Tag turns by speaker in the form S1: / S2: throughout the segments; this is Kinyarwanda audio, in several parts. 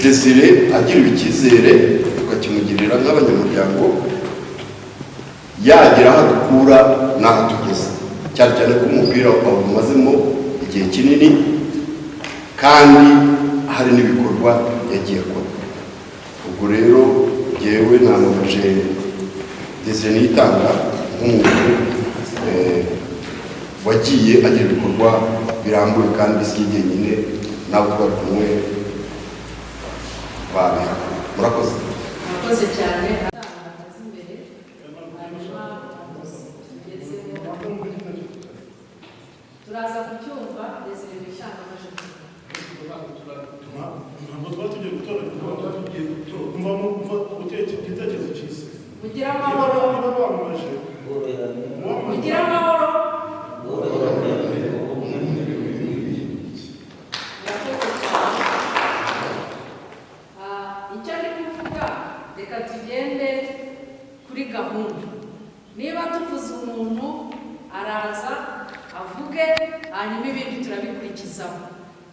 S1: Desire agiriwe icyizere, tukakimugirira nk'abanyamuryango, yagira aho adukura n'aho atugeza, cyane cyane ko umupira awumazemo igihe kinini kandi hari n'ibikorwa yagiye akora. Ubwo rero jyewe namamaje Desire Niyitanga nk'umuntu wagiye agira ibikorwa birambuye, kandi si jye jyenyine, nabo twari kumwe babiha. Murakoze.
S2: Murakoze cyane. Atanga imbere, hanyuma tugezeho turaza kucyumva. Desire Niyitanga amaze kuvuga.
S3: Ntabwo twaba tugiye gutora, tuba tugiye gutora. Umva igitekerezo cyiza.
S2: Mugire amahoro.
S3: Niba wamamaje.
S2: Mugire amahoro. Murakoze cyane. Icyo ndi kuvuga, reka tugende kuri gahunda. Niba tuvuze umuntu, araza avuge, hanyuma ibindi turabikurikizaho.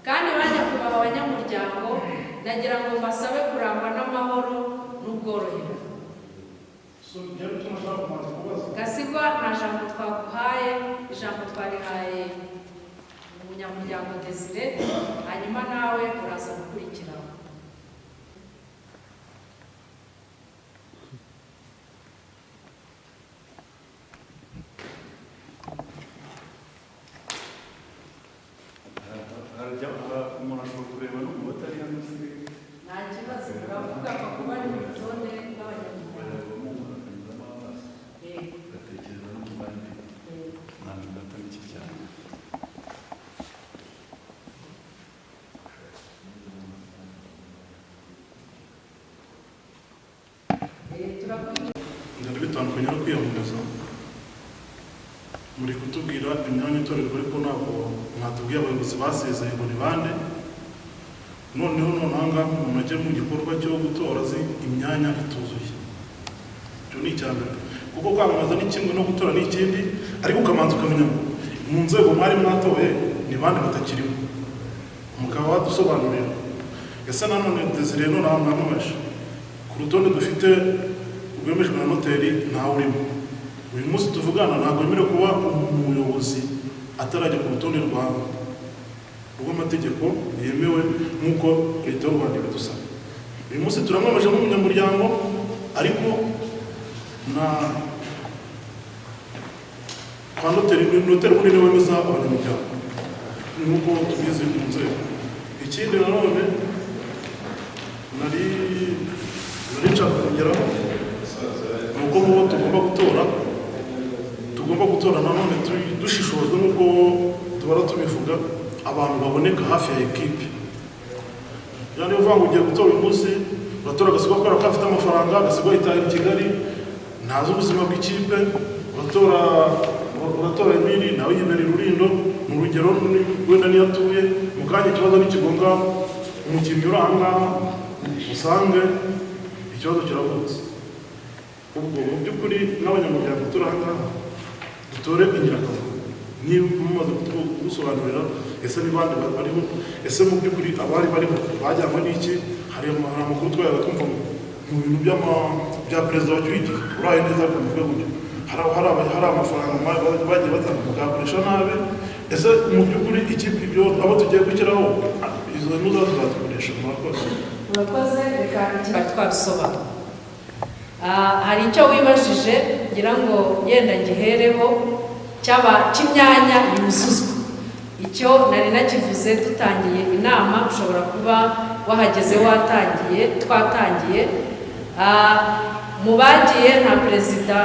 S2: Kandi ba nyakubahwa abanyamuryango, nagira ngo mbasabe kurangwa n'amahoro n'ubworoherane.
S3: So njyewe icyo nashaka kubanza kubaza.
S2: Gasigwa, nta jambo twaguhaye, ijambo twarihaye umunyamuryango Desire, hanyuma nawe uraza gukurikiraho.
S4: Harajya umuntu ashobora kureba no mu batari hano se?
S2: Nta kibazo, uravuga apfa kuba ari mu rutonde rw'abanyamuryango.
S4: Barabamo umuntu akanyuzamo amaso,
S2: Yego.
S4: agatekereza no mu bandi.
S2: Yego.
S4: Nta minota mike cyane.
S2: Turakurikira.
S3: Byari bitandukanye no kwiyamamaza. Muri kutubwira imyanya itorerwa, ariko ntabwo mwatubwiye abayobozi basezeye ngo ni bande. Noneho nonaha ngaha umuntu ajya mu gikorwa cyo gutora azi imyanya ituzuye, icyo ni icya mbere, kuko kwamamaza ni kimwe no gutora ni ikindi, ariko ukamanza ukamenya ngo mu nzego mwari mwatoye ni bande batakirimo, mukaba wadusobanurira. Ese nanone Desire nonaha mwamamaje, ku rutonde dufite rwemejwe na noteri ntawe urimo. Uyu munsi tuvugana ntabwo wemerewe kuba umuyobozi atarajya ku rutonde rw'amategeko yemewe nk'uko Leta y'u Rwanda ibidusaba. Uyu munsi turamwamaje nk'umunyamuryango, ariko na kwa noteri, noteri ubundi niwe wemeza abanyamuryango nk'uko tubizi mu nzego. Ikindi nanone nari nshaka kongeraho ni uko mubo tugomba gutora nanone dushishoza nk'uko duhora tubivuga, abantu baboneka hafi ya ekipe. Yani uvuga ngo ugiye gutora uyu munsi, uratora Gasigwa kubera ko afite amafaranga, Gasigwa yitaye i Kigali, ntazi ubuzima bw'ikipe. Uratora Emili, nawe yibera i Rurindo, ni urugero, wenda niyo atuye. Mu kanya ikibazo nikigonga umukinnyi uri aha ngaha, usange ikibazo kiravutse. Ubwo mu by'ukuri n'abanyamuryango turi aha ngaha dutore ingirakamaro. Niba mumaze kudusobanurira, ese ni bande bariho? Ese mu by'ukuri abari bariho bajyanywe n'iki? Hari amakuru twayaga twumva mu bintu bya perezida wacyuye igihe, uraye neza kubivuga gutyo, hari amafaranga bagiye batanga mukayakoresha nabi. Ese mu by'ukuri ikipe ibyo abo tugiye gushyiraho izo ntuza tuzazikoresha? Murakoze.
S2: Murakoze. Reka twari twabisobanura. Hari icyo wibajije ngira ngo yenda ngihereho cyaba cy'imyanya yuzuzwa. Icyo nari nakivuze dutangiye inama, ushobora kuba wahageze watangiye twatangiye. Mu bagiye nta perezida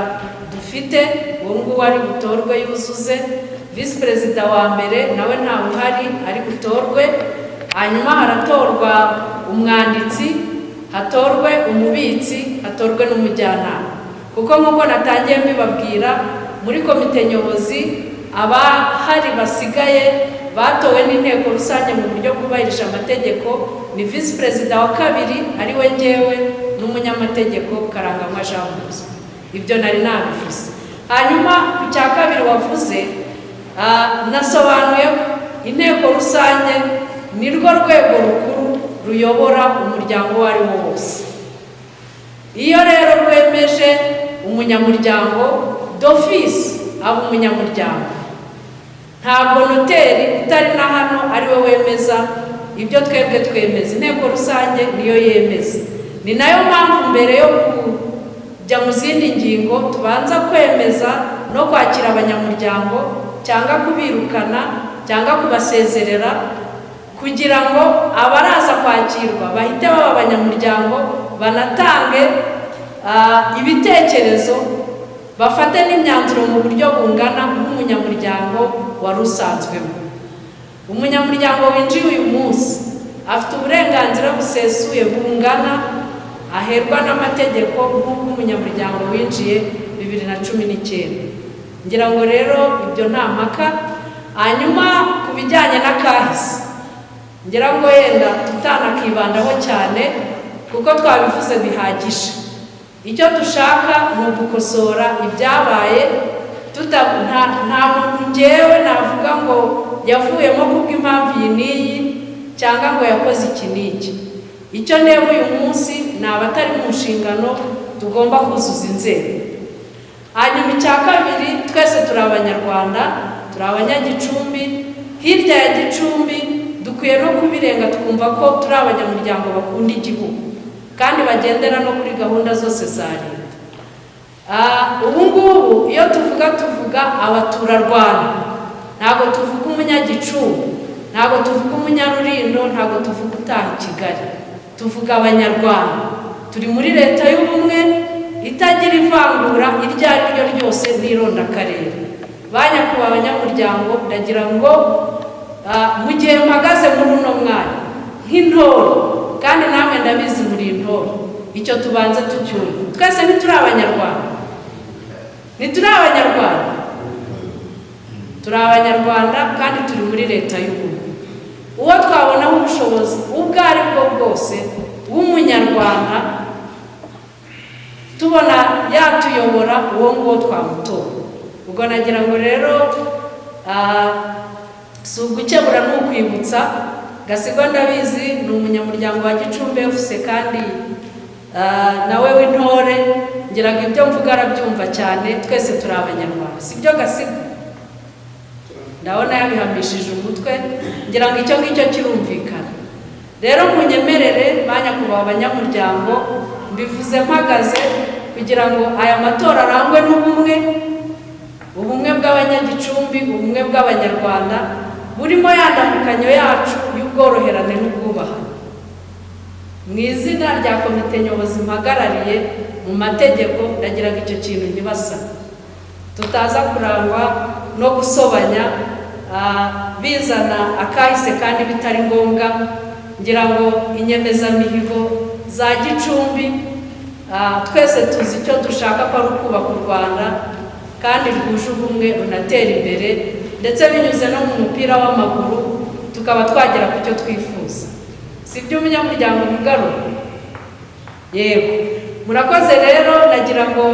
S2: dufite, uwo nguwo ari butorwe yuzuze. Visi perezida wa mbere nawe ntawe uhari, ari butorwe. Hanyuma haratorwa umwanditsi, hatorwe umubitsi, hatorwe n'umujyanama, kuko nk'uko natangiye mbibabwira, muri komite nyobozi abahari basigaye batowe n'inteko rusange mu buryo bwubahirije amategeko ni visi perezida wa kabiri ari we ngewe n'umunyamategeko Karanganywa Jean Bosco. Ibyo nari nabivuze. Hanyuma ku cya kabiri wavuze, nasobanuye ko inteko rusange ni rwo rwego rukuru. ruyobora umuryango uwo ari wo wose. Iyo rero rwemeje umunyamuryango d'office aba umunyamuryango. Ntabwo noteri utari na hano ari we wemeza ibyo twebwe twemeza, inteko rusange niyo yemeza. Ni nayo mpamvu mbere yo kujya mu zindi ngingo tubanza kwemeza no kwakira abanyamuryango cyangwa kubirukana cyangwa kubasezerera, kugira ngo abaraza kwakirwa bahite baba abanyamuryango, banatange ibitekerezo, bafate n'imyanzuro mu buryo bungana nk'umunyamuryango wari usanzwemo. Umunyamuryango winjiye uyu munsi afite uburenganzira busesuye bungana aherwa n'amategeko nk'uko umunyamuryango winjiye 2019. Ngira ngo rero ibyo nta mpaka. Hanyuma ku bijyanye n'akahise, ngira ngo yenda tutanakibandaho cyane kuko twabivuze bihagije. Icyo dushaka ni ugukosora ibyabaye. Nta muntu ngewe navuga ngo yavuyemo kubw'impamvu iyi n'iyi cyangwa ngo yakoze iki n'iki. Icyo ndeba uyu munsi ni abatari mu nshingano tugomba kuzuza inzego. Hanyuma icya kabiri, twese turi Abanyarwanda, turi Abanyagicumbi. Hirya ya Gicumbi dukwiye no kubirenga, twumva ko turi abanyamuryango bakunda igihugu kandi bagendera no kuri gahunda zose za leta. Ubu ngubu iyo tuvuga abaturarwanda, ntabwo tuvuga umunyagicumbi, ntabwo tuvuga umunyarurindo, ntabwo tuvuga utaha i Kigali, tuvuga Abanyarwanda. Turi muri leta y'ubumwe itagira ivangura iryo ari ryo ryose n'irondakarere. Ba nyakubahwa abanyamuryango, ndagira ngo mu gihe mpagaze muri uno mwanya nk'intore, kandi namwe ndabizi muri intore, icyo tubanze tucyumve. Twese ntituri Abanyarwanda, ntituri Abanyarwanda, turi Abanyarwanda kandi turi muri leta y'ubumwe. Uwo twabonaho ubushobozi ubwo ari bwo bwose w'umunyarwanda tubona yatuyobora, uwo nguwo twamutora. Ubwo nagira ngo rero si ugukebura ni ukwibutsa. Gasigwa ndabizi ni umunyamuryango wa Gicumbi FC kandi nawe w'intore, ngira ngo ibyo mvuga arabyumva cyane. Twese turi Abanyarwanda, si byo Gasigwa? Ndabona yabihamishije umutwe, ngira ngo icyo ngicyo kirumvikana. Rero munyemerere ba nyakubahwa abanyamuryango, mbivuze mpagaze kugira ngo aya matora arangwe n'ubumwe, ubumwe bw'abanyagicumbi, ubumwe bw'Abanyarwanda, burimo ya ndamukanyo yacu y'ubworoherane n'ubwubahane. Mu izina rya komite nyobozi mpagarariye mu mategeko, ndagira ngo icyo kintu ntibasa, tutaza kurangwa no gusobanya bizana akahise kandi bitari ngombwa. Ngira ngo inyemezamihigo za Gicumbi twese tuzi icyo dushaka, ko ari ukubaka u Rwanda kandi rwuje ubumwe runatera imbere, ndetse binyuze no mu mupira w'amaguru tukaba twagera ku cyo twifuza. Si byo umunyamuryango mugarura? Yego, murakoze. Rero nagira ngo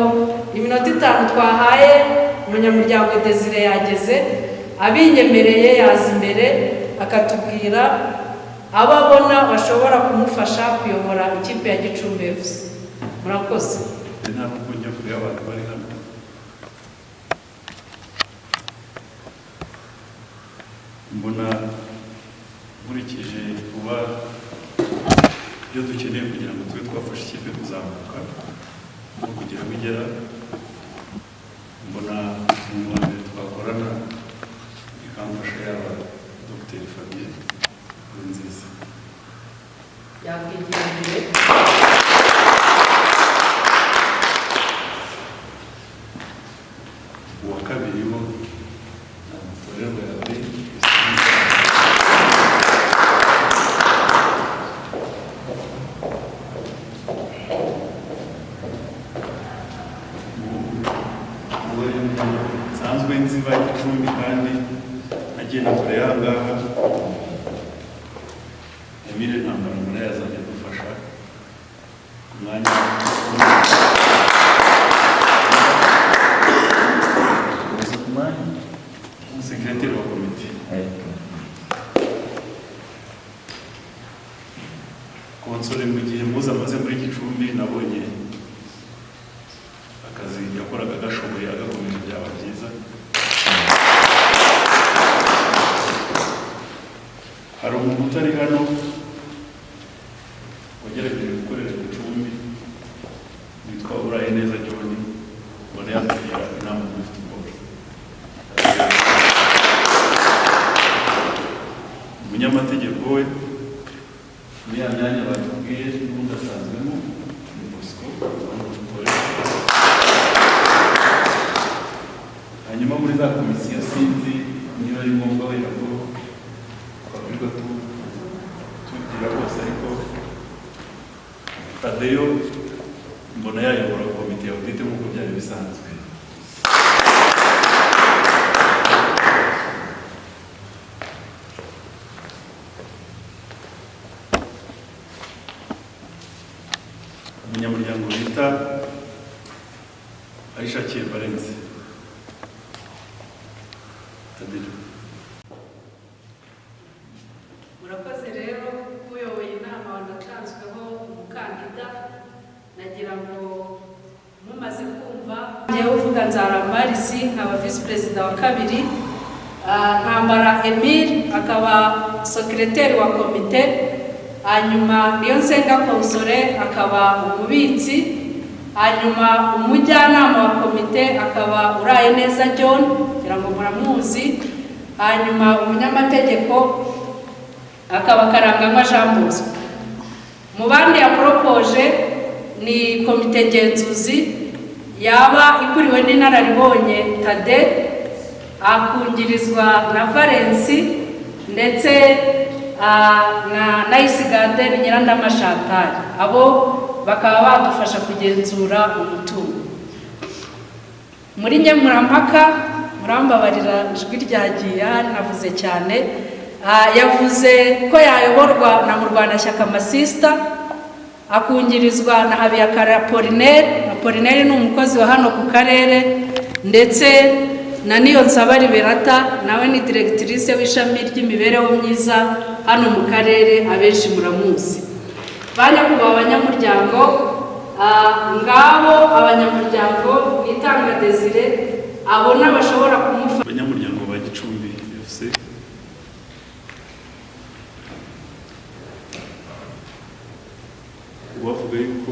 S2: iminota 5 twahaye umunyamuryango Desire yageze, abinyemereye yaza imbere akatubwira abo abona bashobora kumufasha kuyobora ikipe ya Gicumbi FC. Murakoze.
S4: Ntabwo njya kure y'abantu bari hano. Mbona nkurikije kuba ibyo dukeneye kugira ngo tube twafashe ikipe kuzamuka no kugira aho igera, mbona umuntu wa mbere twakorana ikamfasha yaba Dr Fabien Nkurunziza.
S2: Yakwigira imbere.
S4: Uwa kabiri wo ntamutorerwa yabe. Nsanzwe nzi ba Gicumbi kandi agenda kure y'aha ngaha. Emile Ntambara murayazajya adufasha ku mwanya sekreteri wa komite. Konsole mu gihe muzi amaze muri Gicumbi, nabonye akazi yakoraga gashoboye, agakomeje byaba byiza. Hari umuntu utari hano wagerageje gukorera Gicumbi witwa Urayeneza John, ubona yatugira inama muri football. Umunyamategeko we muri ya myanya batubwiye n'ubundi asanzwemo ni Bosco. Hanyuma muri za komisiyo, sinzi niba ari ngombwa wenda ko twakwirwa tugira bose, ariko Tadeyo mbona yayobora komite ya audit nk'uko byari bisanzwe. Umunyamuryango bita Ayishakiye Valence Tadeyo.
S2: Murakoze rero, uyoboye inama wanatanzweho umukandida. Nagira ngo mumaze kumva, ngewe uvuga Nzarambarisi nkaba visi perezida wa kabiri, Ntambara Emile akaba sekereteri wa komite, hanyuma Niyonsenga Konsole akaba umubitsi, hanyuma umujyanama wa komite akaba Urayeneza John, ngira ngo muramuzi, hanyuma umunyamategeko akaba Karanganywa Jean Bosco. Mu bandi yaporopoje ni komite ngenzuzi yaba ikuriwe n'inararibonye Tade, akungirizwa na Valensi ndetse na Nayisigade Nyirandama Chantal, abo bakaba badufasha kugenzura umutungo. Muri nkemurampaka, murambabarira ijwi ryagiye ahari navuze cyane, yavuze ko yayoborwa na Murwanashyaka Masista, akungirizwa na Habiyakare Apollinaire. Apollinaire ni umukozi wa hano ku karere, ndetse na Niyonsaba Liberata nawe ni directrice w'ishami ry'imibereho myiza hano mu karere, abenshi muramuzi. Ba nyakubahwa abanyamuryango, ngabo abanyamuryango Nitanga Desire abona bashobora kumufasha.
S4: Abanyamuryango ba Gicumbi FC, uwavuga yuko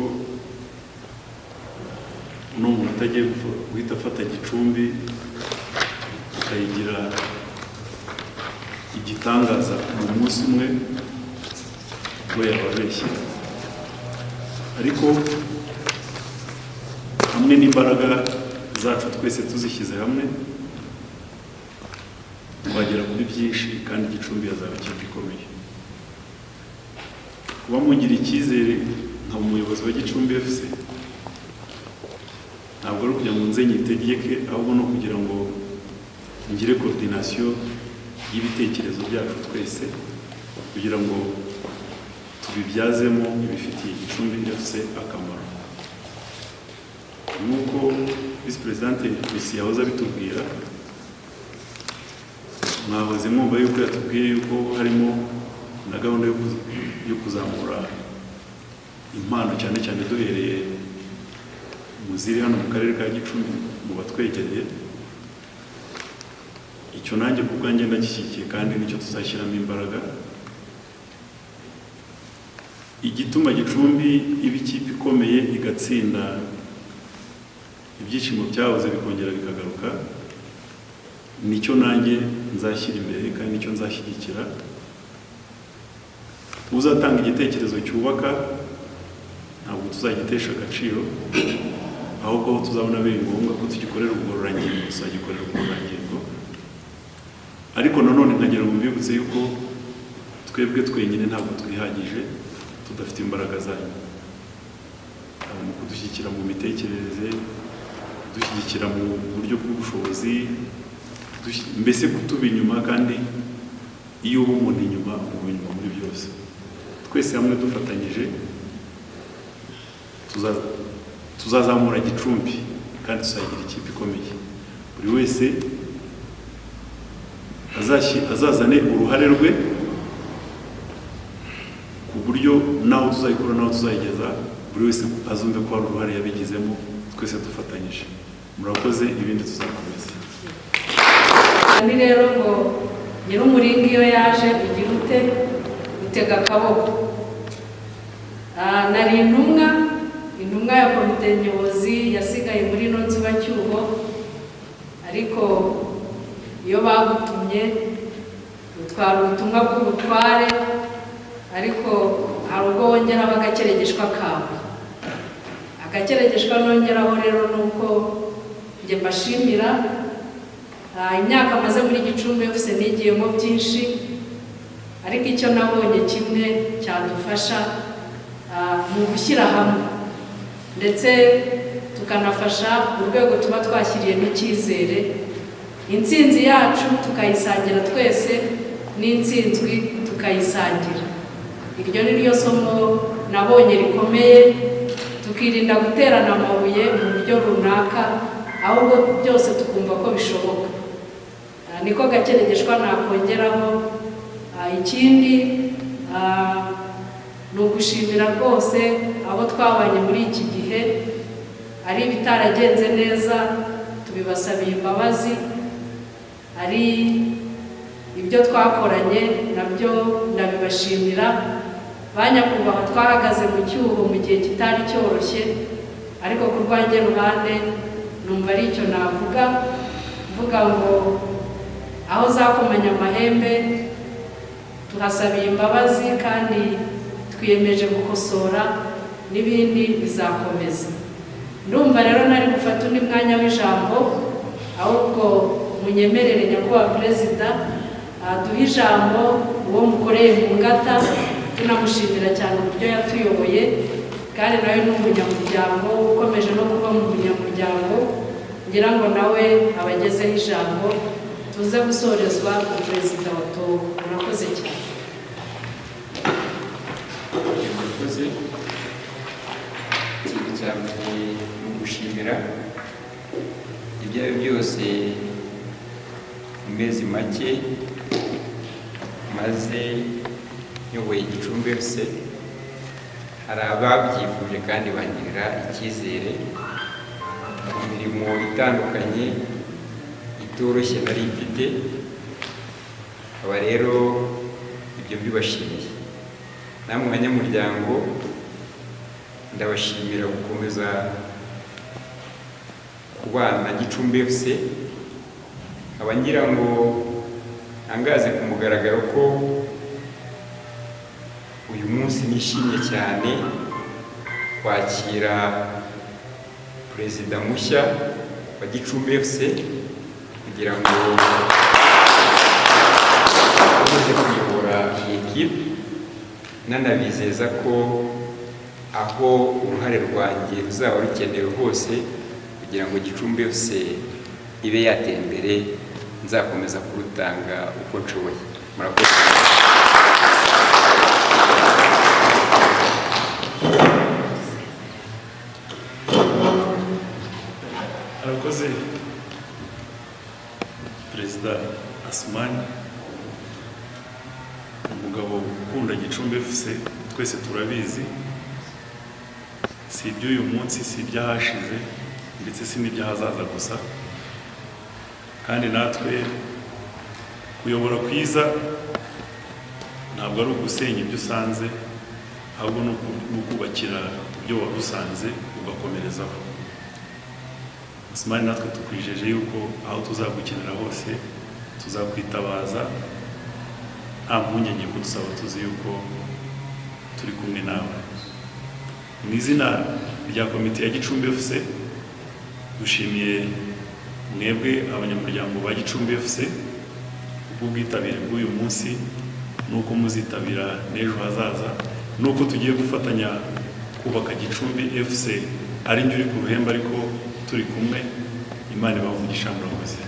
S4: uno muntu atagiye guhita afata Gicumbi akayigira igitangaza mu munsi umwe, we yababeshye. Ariko hamwe n'imbaraga zacu twese tuzishyize hamwe twagera kuri byinshi, kandi Gicumbi yazaba ikipe ikomeye. Kuba mugira icyizere nka umuyobozi wa Gicumbi FC ntabwo ari ukugira ngo nze nyitegeke, ahubwo no kugira ngo ngire coordination y'ibitekerezo byacu twese, kugira ngo tubibyazemo ibifitiye Gicumbi FC akamaro. Nk'uko Vice Presidente Lucie yahoze abitubwira, mwahoze mwumva yuko yatubwiye yuko harimo na gahunda yo kuzamura impano, cyane cyane duhereye mu ziri hano mu karere ka Gicumbi mu batwegereye. Icyo nanjye ku bwanjye ndagishyigikiye kandi nicyo tuzashyiramo imbaraga. Igituma Gicumbi iba ikipe ikomeye igatsinda, ibyishimo byahoze bikongera bikagaruka, nicyo nanjye nzashyira imbere kandi nicyo nzashyigikira. Uzatanga igitekerezo cyubaka ntabwo tuzagitesha agaciro, ahubwo aho tuzabona biri ngombwa ko tugikorera ubugororangingo tuzagikorera ubugororangingo. Ariko nanone nkagira ngo mbibutse yuko twebwe twenyine ntabwo twihagije, tudafite imbaraga zanyu mu kudushyigikira mu mitekerereze, kudushyigikira mu buryo bw'ubushobozi, mbese kutuba inyuma. Kandi iyo uba umuntu inyuma, uba inyuma muri byose. Twese hamwe dufatanyije tuzazamura Gicumbi kandi tuzagira ikipe ikomeye. Buri wese azazane uruhare rwe ku buryo buryo naho tuzayikora naho tuzayigeza, buri wese azumve ko hari uruhare yabigizemo, twese dufatanyije. Murakoze, ibindi tuzakomeza.
S2: Ni rero ngo nyir'umuringa iyo yaje ugira ute? Utega akaboko. Nari intumwa ya komite nyobozi yasigaye muri ino nzibacyuho, ariko iyo bagutumye utwara ubutumwa bw'ubutware, ariko hari ubwo wongeraho agakeregeshwa kawe. Agakeregeshwa nongeraho rero ni uko njye mbashimira. Imyaka maze muri Gicumbi FC nigiyemo byinshi, ariko icyo nabonye kimwe cyadufasha ni ugushyira hamwe, ndetse tukanafasha urwego tuba twashyiriyemo icyizere. Intsinzi yacu tukayisangira twese, n'intsinzwi tukayisangira. Iryo ni ryo somo nabonye rikomeye, tukirinda guterana amabuye mu buryo runaka, ahubwo byose tukumva ko bishoboka. Niko gakeregeshwa nakongeraho. Ikindi ni ugushimira rwose abo twabanye muri iki gihe, ari ibitaragenze neza tubibasabiye imbabazi, ari ibyo twakoranye nabyo ndabibashimira. Ba nyakubahwa twahagaze mu cyuho mu gihe kitari cyoroshye, ariko ku rwanjye ruhande numva ari icyo navuga, mvuga ngo aho zakomanya amahembe tuhasabiye imbabazi, kandi twiyemeje gukosora, n'ibindi bizakomeza. Ndumva rero nari gufata undi mwanya w'ijambo, ahubwo munyemerere nyakubahwa perezida duhe ijambo uwo mukoreye mu ngata, tunamushimira cyane uburyo yatuyoboye, kandi nawe ni umunyamuryango ukomeje no kuba mu munyamuryango, ngira ngo nawe abagezeho ijambo, tuze gusorezwa na perezida wa Togo. Murakoze cyane.
S5: Murakoze. Ikintu cya mbere ni ugushimira. Ibyo ari byo byose, mu mezi make maze nyoboye Gicumbi FC, hari ababyifuje kandi bangirira icyizere mu mirimo itandukanye itoroshye nari mfite. Aba rero ibyo mbibashimiye. Namwe banyamuryango, ndabashimira gukomeza kubana na Gicumbi FC. Nkaba ngira ngo ntangaze ku mugaragaro ko uyu munsi nishimye cyane kwakira perezida mushya wa Gicumbi FC, kugira ngo akomeze kuyobora iyi ekipe, nanabizeza ko aho uruhare rwanjye ruzaba rukenewe hose kugira ngo Gicumbi FC ibe yatera imbere, nzakomeza kurutanga uko nshoboye. Murakoze.
S4: Arakoze Perezida Asumani, umugabo ukunda Gicumbi FC, twese turabizi, si iby'uyu munsi, si iby'ahashize, ndetse si n'iby'ahazaza gusa. Kandi natwe kuyobora kwiza ntabwo ari ugusenya ibyo usanze, ahubwo ni ukubakira ibyo wari usanze ugakomerezaho. Asumani, natwe tukwijeje yuko aho tuzagukenera hose tuzakwitabaza nta mpungenge, ko tuzaba tuzi yuko turi kumwe nawe. Mu izina rya komite ya Gicumbi FC, dushimiye mwebwe abanyamuryango ba Gicumbi FC kubw'ubwitabire bw'uyu munsi, n'uko muzitabira n'ejo hazaza, n'uko tugiye gufatanya kubaka Gicumbi FC, ari njye uri ku ruhembe ariko turi kumwe. Imana ibahe umugisha. Murakoze.